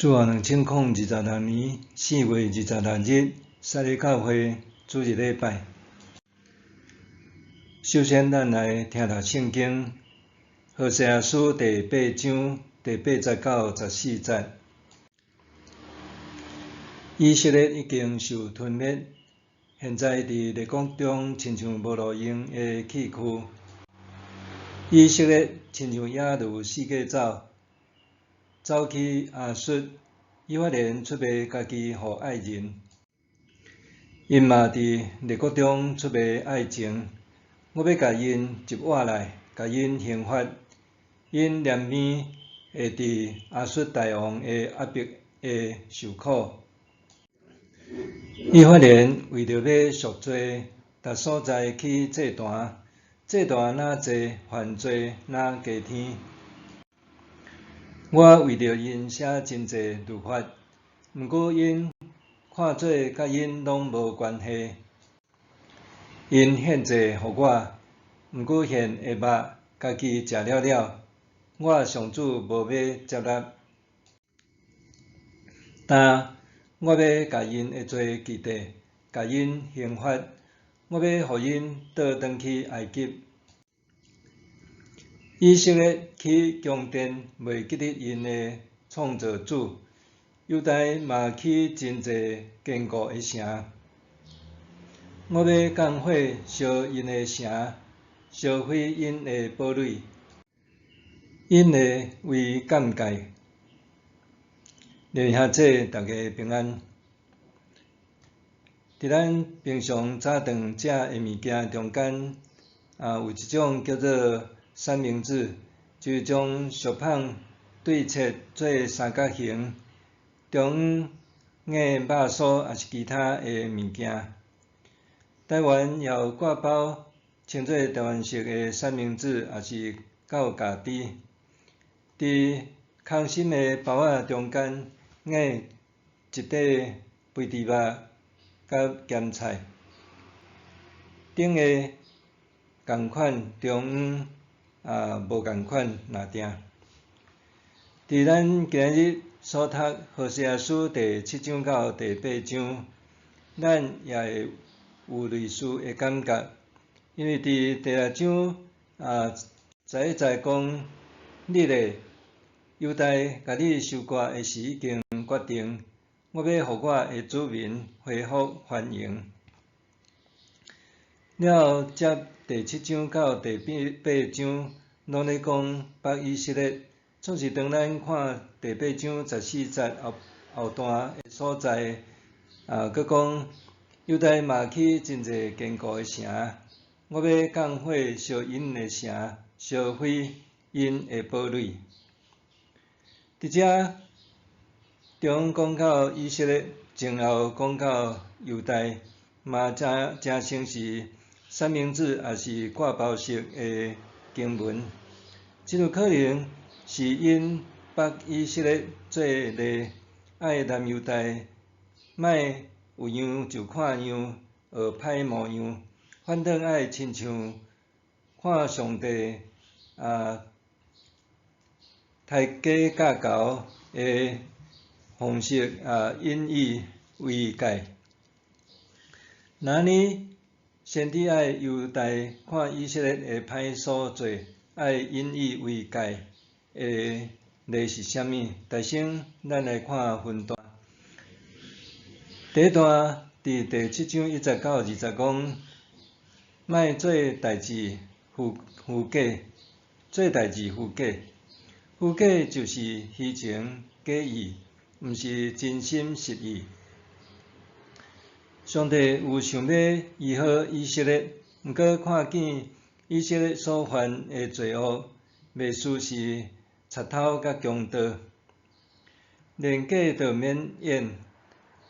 主後2026年4月26日，撒礼教會主日禮拜。首先，咱來聽讀聖經，何西阿書第八章第八節到十四節。以色列已經受吞滅，現在佇列國中親像無路用的器具。以色列親像野驢四界走，走去亞述，以法蓮出賣家己予愛人，𪜶嘛佇列國中出賣愛情。我欲共𪜶集活來，共𪜶刑罰，𪜶連鞭會佇亞述大王的壓迫下受苦。以法蓮為著欲贖罪，逐所在起祭壇，祭壇若濟，犯罪若加添。我為著𪜶寫真濟律法，毋過𪜶看做佮𪜶攏無關係。𪜶獻祭予我，毋過獻的肉，家己食了了，我上主無欲接納。但我欲共𪜶的罪記得，共𪜶刑罰，我欲予𪜶倒轉去埃及。以色列起宮殿，袂記得𪜶的創造主；猶大嘛起真濟堅固的城。我欲降火燒𪜶的城，燒毀𪜶的堡壘，𪜶會為鑑戒。弟兄姊妹，大家平安。佇咱平常早頓食的物件中間，有一種叫做三明治，就是將俗麭對切做三角形，中央夾肉酥抑是其他的物件。台灣也有割包，稱做台灣式的三明治，抑是厚咖甜。佇空心的包仔中間夾一塊肥豬肉佮鹹菜，頂下仝款，中央無仝款若定。佇咱今日所讀何西阿書第七章到第八章，咱也會有類似的感覺，因為佇第六章11節講，你咧猶大共你收割的時已經決定，我欲予我的子民恢復繁榮。了後接第七章到第八章，攏咧講北以色列，總是當咱看第八章十四節後後段的所在，閣講猶大嘛起真濟堅固的城，我欲降火燒𪜶的城，燒毀𪜶的堡壘。佇遮中講到以色列，前後講到猶大，嘛誠誠像是三明治，抑是割包式的經文，真有可能是𪜶北以色列做例，愛南猶大莫有樣就看樣，學歹模樣，反轉愛親像看上帝刣雞教猴的方式引以為戒。若按呢，先知愛猶大看以色列的歹所做，愛引以為戒的例是啥物？首先，咱來看分段。第一段佇第七章一節到二節講，莫做代誌虛虛假，做代誌虛假，虛假就是虛情假意，毋是真心實意。上帝有想欲醫好以色列，毋過看見以色列所犯的罪惡，袂輸是賊偷佮強盜，連假都免演，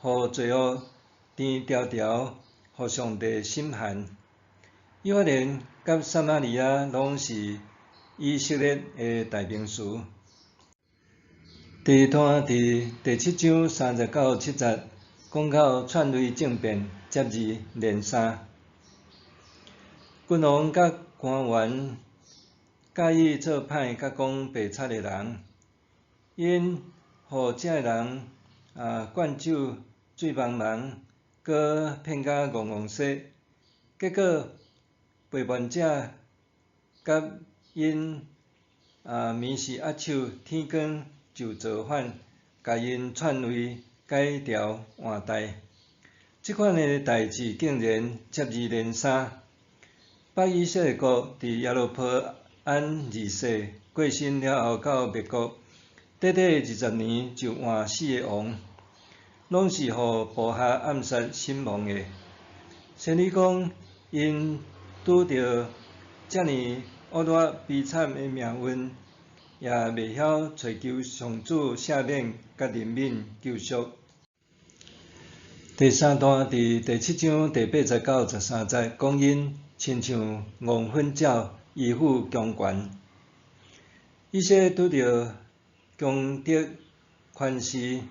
予罪惡甜條條，予上帝心寒。以法蓮佮撒瑪利亞攏是以色列的代名詞。第二段佇第七章三節到七節，講到篡位政變，接二連三。君王佮官員佮意做歹佮講白賊的人，𪜶 予遮的人灌酒醉茫茫，閣騙甲戇戇踅，結果背叛者佮𪜶盟誓握手，天光就造反，共𪜶篡位改朝換代。這款的代誌竟然接二連三。北以色列國佇耶羅波安二世過身了後到滅國，短短20年就換四个王，攏是予部下暗殺身亡的。先知講，𪜶拄著遮爾惡劣悲慘的命運，也袂曉揣求上主赦免佮憐憫救贖。第三段佇第七章第八節到十三節，講𪜶親像戇粉鳥依附強權。以色列拄著強敵權勢，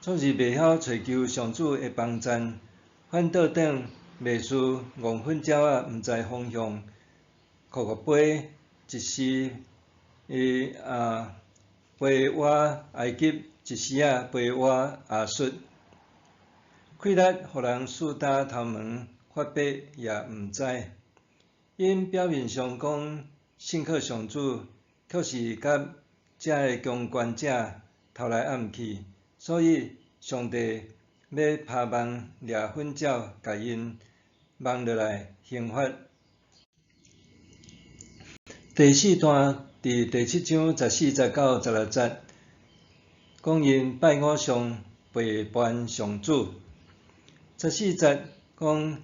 總是袂曉揣求上主的幫贊，反倒轉袂輸戇粉鳥仔毋知方向，硞硞飛一時飛倚埃及，一時仔飛倚亞述，氣力予人四焦頭毛發白也毋知。𪜶表面上講信靠上主，卻是佮遮个強權者偷來暗去，所以上帝欲拍網掠粉鳥，共𪜶網落來刑罰。第四段佇第七章十四節到十六節，講𪜶拜偶像背叛上主。十四節講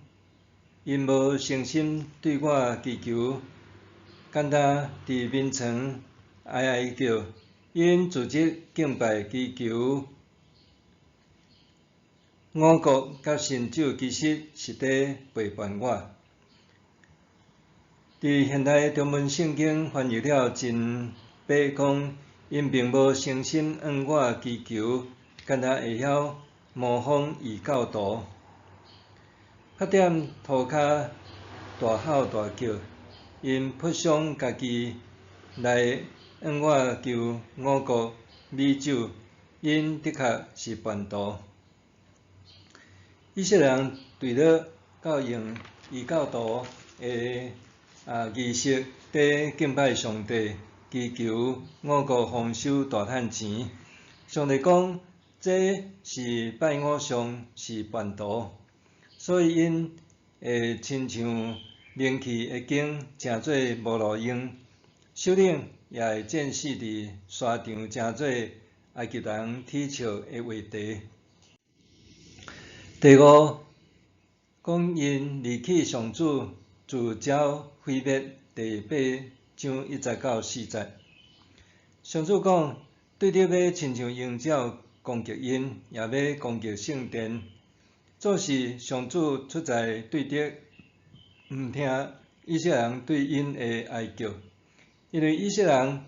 𪜶無誠心對我祈求，敢若佇眠床哀哀叫，𪜶組織敬拜祈求五穀佮新酒，其實是佇背叛我。佇現代中文聖經翻譯了真白講，𪜶並無誠心向我祈求，敢若會曉模仿異教徒，拍踮塗跤大吼大叫，𪜶撲傷家己來向我求五穀米酒，𪜶的確是叛徒。以色列人墜落到用異教徒的儀式佇敬拜上帝，祈求五穀豐收大趁錢。上帝講，這是拜偶像，是叛徒，所以𪜶會親像冷氣的間，成做無路用；首領也會戰死佇沙場，成做埃及人恥笑的話題。第五，講𪜶離棄上主，自招毀滅。第八章一節到四節，上主講，對敵欲親像鷹鳥攻擊𪜶，也欲攻擊聖殿。做是上主出在對敵，毋聽以色列人對𪜶的哀叫，因為以色列人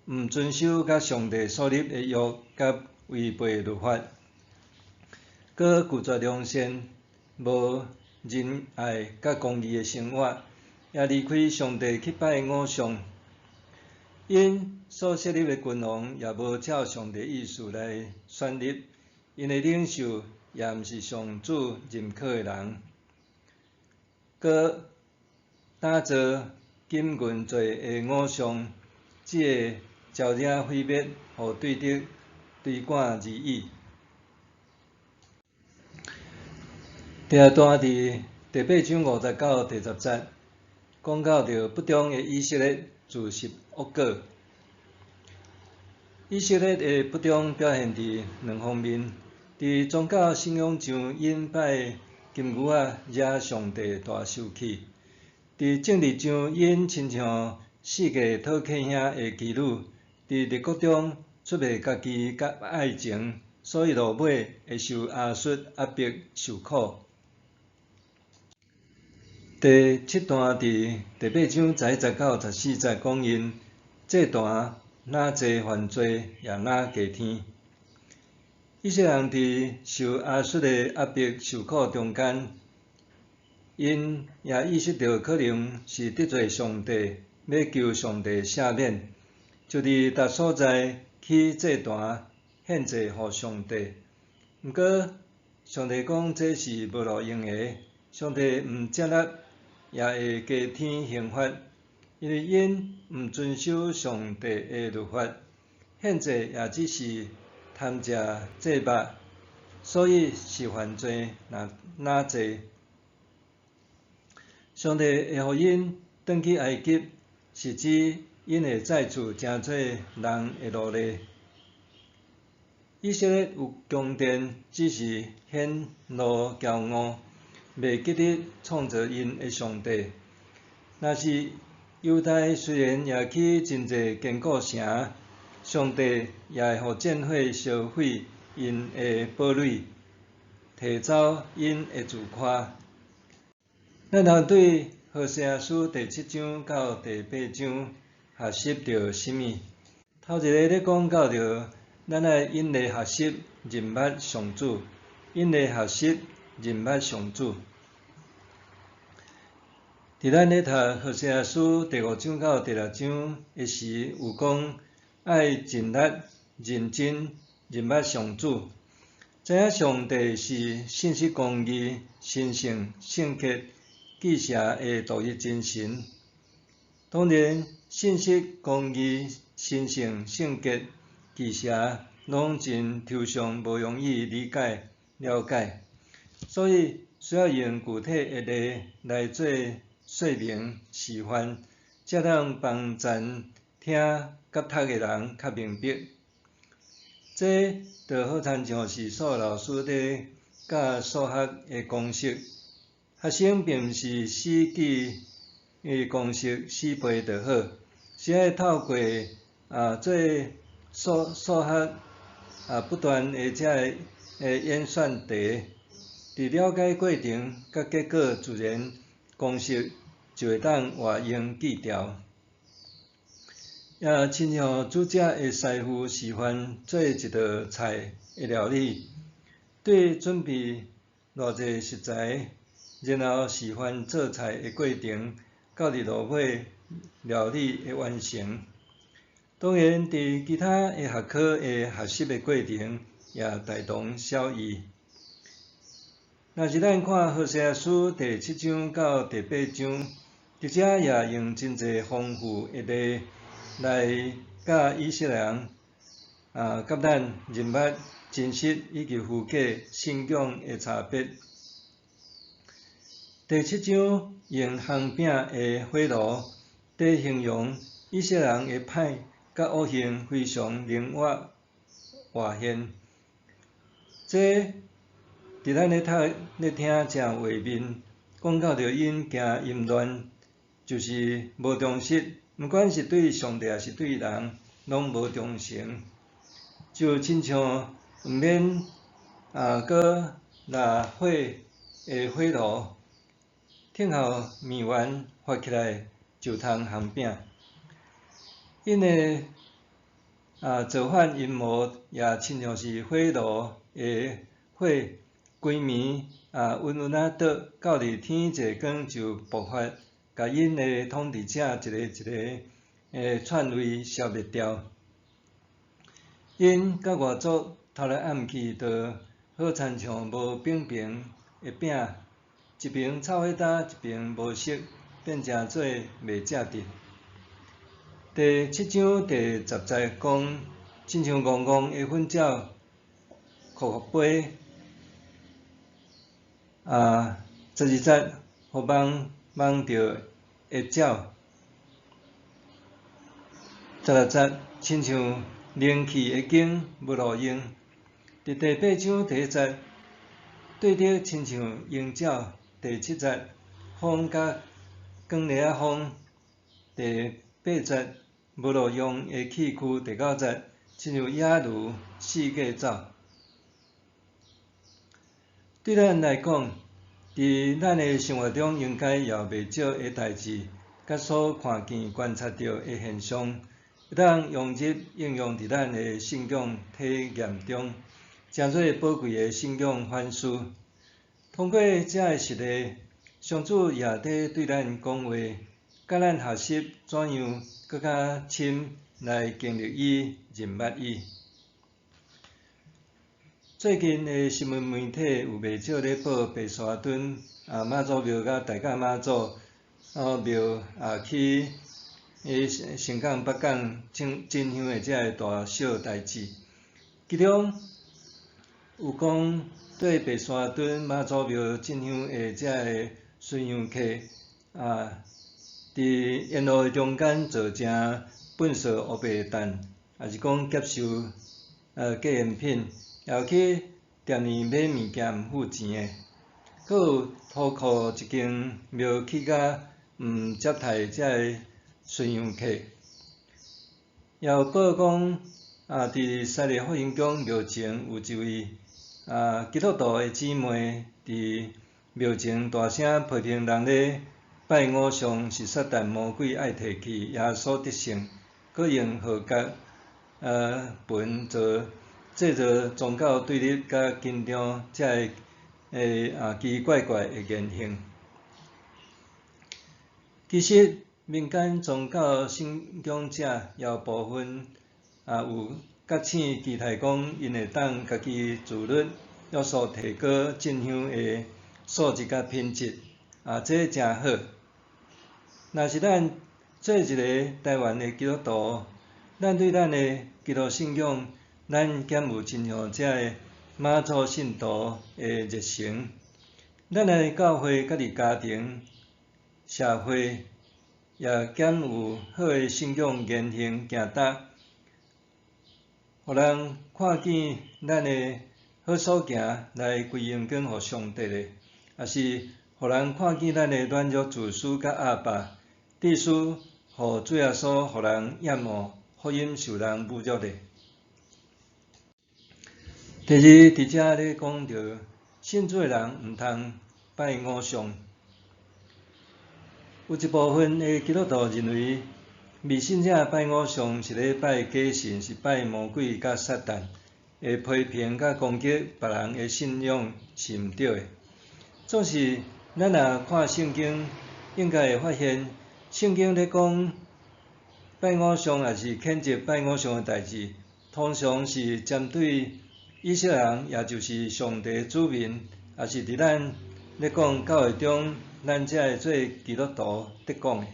毋遵守佮上帝所立的約，佮違背律法，閣拒絕良善，無仁愛佮公義的生活，也離開上帝去拜偶像。𪜶所設立的君王也無照上帝意思來選立，𪜶的領袖也毋是上主認可的人。閣打造金銀做的偶像，只會招惹毀滅，予對敵追趕而已。第二段佇第八章五節到第十節，講到著不忠的以色列自食惡果。以色列的不忠表現佇兩方面，佇宗教信仰上，𪜶拜金牛仔，惹上帝大受氣；佇政治上，𪜶親像四界討客兄的妓女，佇列國中出賣家己佮愛情，所以落尾會受亞述壓迫受苦。第七段佇第八章十一節到十四節講𪜶祭壇若濟犯罪，也若加添。以色列人佇受亞述的壓迫受苦中間，𪜶也意識著可能是得罪上帝，欲求上帝赦免，就佇逐所在起祭壇獻獻祭予上帝。毋過，上帝講這是無路用的，上帝毋接納，也會加添刑罰，因為𪜶毋遵守上帝的律法，獻祭也只是貪食祭肉，所以是犯罪若若濟。上帝會予𪜶轉去埃及，是指𪜶會再次成做人的奴隸。以色列有宮殿，只是顯露驕傲，袂記得創造𪜶的上帝。若是猶大雖然也起真濟堅固城，上帝也會予戰火燒毀𪜶的堡壘，提走𪜶的自誇。咱通對何西阿書第七章到第八章學習著啥物？頭一个咧講到著，咱愛殷勤學習認捌上主，殷勤學習認捌上主。佇咱咧讀何西阿書第五章到第六章的時，有講愛盡力、認真認捌上主，知影上帝是信實、公義、神聖、聖潔、至聖的獨一真神。當然，信實、公義、神聖、聖潔、至聖，攏真抽象，無容易理解、了解，所以需要用具體的例來做說明示範，才通幫助聽佮讀的人較明白。這就好親像是數學老師咧教數學的公式，學生並毋是死記公式死背就好，是愛透過做數學不斷的這个演算題，佇了解過程佮結果，自然公式就會當活用記牢。也親像煮食的師傅示範做一道菜的料理，對準備偌濟食材，然後示範做菜的過程，到佇落尾料理的完成。當然，佇其他的學科的學習的過程也大同小異。若是咱看何西阿書第七章到第八章，佇遮也用真濟豐富的例來教以色列人佮咱認捌真實以及虛假信仰的差別。第七章用烘餅的火爐，佇形容以色列人的歹佮惡行非常靈活活現。這佇咱咧讀咧聽誠有畫面，講到著𪜶行淫亂，就是無忠實，毋管是對上帝抑是對人，攏無忠誠，就親像毋免閣抐火的火爐，等候麵圓發起來就通烘餅。𪜶的造反陰謀也親像是火爐的火，規暝溫溫仔著，到佇天濟光就爆發，共𪜶的統治者一个一个的篡位消滅掉。𪜶佮外族偷來暗去，就好親像無平平的餅，一爿臭火焦，一爿無熟，變成做袂食得。第七章第十節講，親像戇戇的糞鳥，硞硞飛，十二節，予網網著會走。十六節，親像冷氣的間無路用。佇第八章第一節，對著親像鷹鳥。第七節，風佮捲螺仔風。第八節，無路用的器具。第九節，親像野驢四界走。對咱來講，佇咱的生活中，應該也袂少的代誌，佮所看見、觀察著的現象，會當融入應用佇咱的信仰體驗中，成做寶貴的信仰反思。通過這个實例，上主也佇對咱講話，教咱學習怎樣閣較深來經歷伊、認捌伊。最近的新聞媒體有袂少咧報白沙屯媽祖廟佮大甲媽祖廟去新港北港進進香的這个大小代誌，其中有講對白沙屯媽祖廟進香的這个隨香客佇沿路的中間造成糞掃烏白彈，抑是講劫收假煙品，也有去店裡買物件毋付錢的，閣有塗庫一間廟起甲毋接待這个隨香客，也有報講佇西麗福興宮廟前有一位基督徒的姊妹佇廟前大聲批評人咧拜偶像是撒旦魔鬼愛提去耶穌得勝，閣用號角盆做製造宗教對立佮緊張這个奇奇怪怪的言行。其實民間宗教信仰者也有部分有覺醒，期待講𪜶會當家己自律，約束提高進香的素質佮品質，這誠好。若是咱做一個台灣的基督徒，咱對咱的基督信仰，咱敢有親像這个媽祖信徒的熱誠？咱的教會佮佇家庭、社會，也敢有好的信仰言行行踏，予人看見咱的好所行來歸榮光予上帝咧，抑是予人看見咱的軟弱自私佮鴨霸，致使予主耶穌予人厭惡，福音受人侮辱咧。第二，佇遮咧講著信主的人毋通拜偶像。有一部分的基督徒認為，迷信者拜偶像是咧拜假神，是拜魔鬼佮撒旦，會批評佮攻擊別人的信仰是毋對的。總是咱若看聖經，應該會發現聖經咧講拜偶像，抑是譴責拜偶像的代誌，通常是針對以色列人，也就是上帝子民，抑是佇咱咧講教會中，咱這个做基督徒佇講的。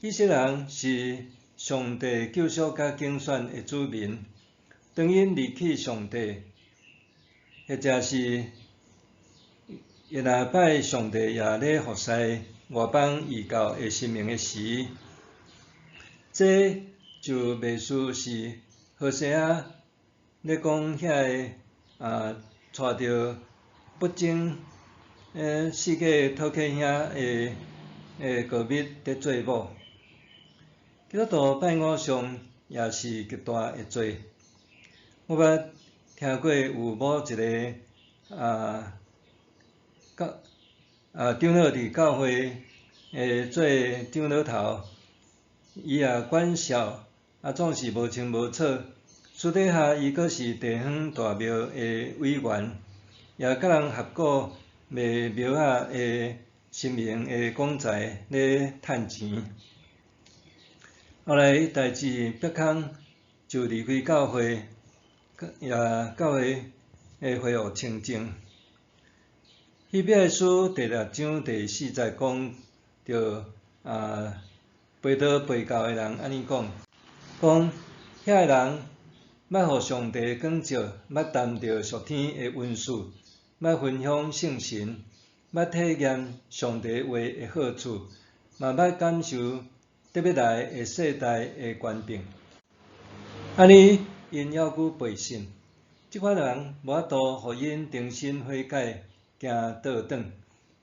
以色列人是上帝救贖佮揀選的子民，當𪜶離棄上帝，或者是伊若拜上帝也咧服侍外邦異教的神明的時，這就袂輸是何西阿咧講遐个帶著不忠四界討客兄的告密佇做某。基督徒拜偶像也是極大的罪。我捌聽過有某一个教長老佇教會的做長老頭，伊也管數，總是無清無楚。私底下伊閣是地方大廟的委員，也佮人合股賣廟仔的神明的講台咧趁錢。後來代誌煏空，就離開教會，也教會的恢復清淨。希伯來書第六章第四節講著背道背教的人按呢講，講遐个人捌予上帝光照，捌擔著屬天的恩賜，捌分享聖神，捌體驗上帝話的好處，嘛捌感受得欲來的世代的權柄。按呢，𪜶猶閣背信，這款人無法度予𪜶重新悔改，行倒轉，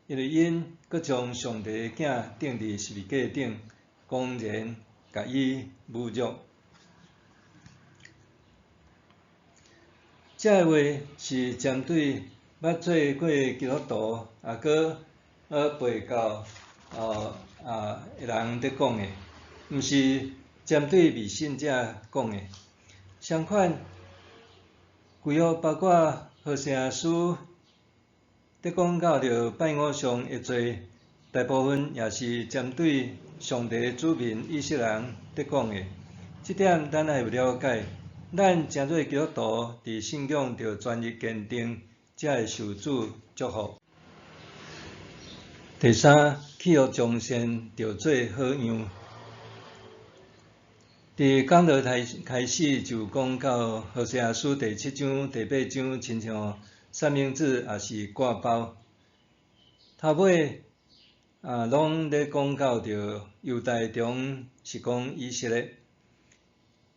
因為𪜶閣將上帝的囝釘佇十字架頂，公然共伊侮辱。這个話是針對捌做過基督徒，也閣背教的人佇講的，毋是針對未信者講的。相反，舊約包括何西阿書佇講到著拜偶像的罪，大部分也是針對上帝的子民以色列人佇講的。這點咱愛有了解，咱成做基督徒，佇信仰著專一堅定，才會受主祝福。第三，去予眾善，著做好樣。佇講道開開始就講到何西阿書第七章、第八章，親像三明治抑是割包。頭尾啊，攏咧講到著猶大中是講以色列。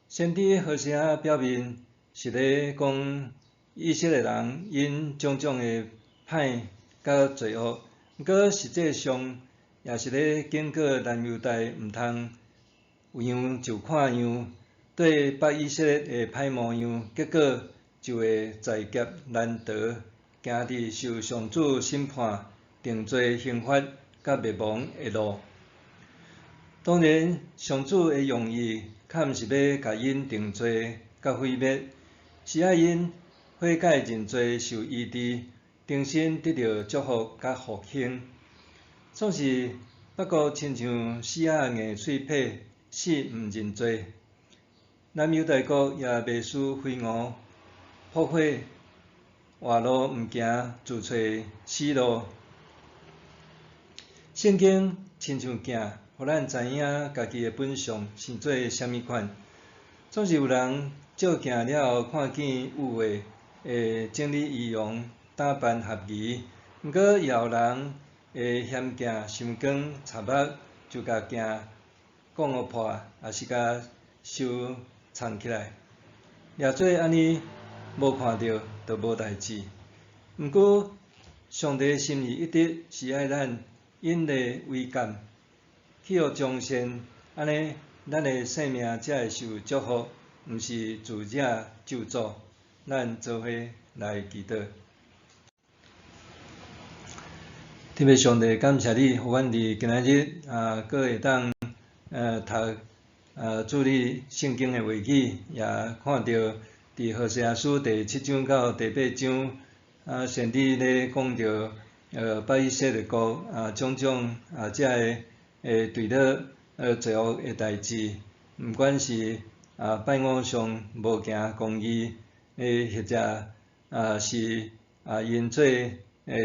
先知何西阿表面是咧講以色列人𪜶種種的歹佮罪惡，毋過實際上也是咧警告南猶大毋通有樣就看樣，對北以色列的歹模樣，結果就會在劫難逃，行佇受上主審判、定罪刑罰佮滅亡的路。當然，上主的用意，較毋是欲共𪜶定罪佮毀滅，是愛𪜶悔改認罪受醫治，重新得著祝福佮復興。總是北國親像死仔硬喙䫌，死毋認罪。南猶大國也袂輸飛蛾撲火，活路毋行，自揣死路。聖經親像鏡，予咱知影家己的本相是做啥物款。總是有人照鏡了後看見有的會整理儀容、打扮合宜，毋過也有人會嫌鏡傷光插目，就共鏡摃予破，抑是共收藏起來。掠做按呢無看著就無代誌。毋過上帝心意一直是愛咱引以為鑑，去予從善，按呢咱的生命才會受祝福，毋是自惹咒詛。咱做伙來祈禱。天父上帝，感謝你，予阮佇今仔日啊，閣會當讀主你聖經的話語，也看著佇何西阿書第七章到第八章，啊，先知咧講著北以色列國啊種種啊遮个會墜落罪惡的代誌，毋管是啊拜偶像無行公義，或者啊是啊𪜶做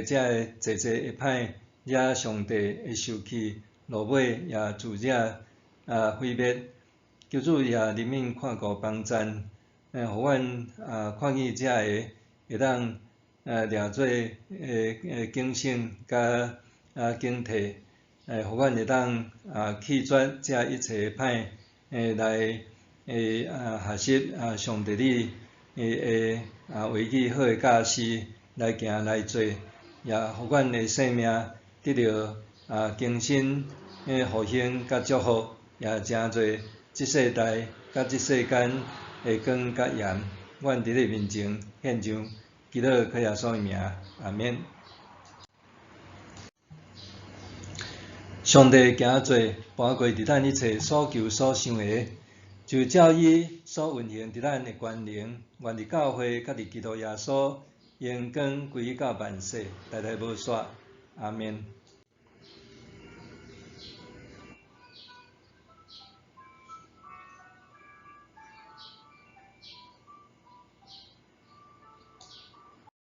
遮个濟濟的歹，惹上帝會生氣，落尾也自惹啊毀滅。求主也憐憫看顧幫贊，予阮啊看見遮个會當掠做警醒佮啊警惕，予阮會當啊棄絕這一切歹，來啊學習啊上帝你的啊話語好的教示來行來做，也予阮的生命得著啊更新復興佮祝福，也成做這世代佮這世間的光佮鹽。阮佇你面前獻上祈禱，靠耶穌的名，阿免。上帝行做跋過佇咱一切所求所想的，就照伊所運行佇咱的權能，願佇教會佮佇基督耶穌，榮光歸到萬世，代代無煞。阿免。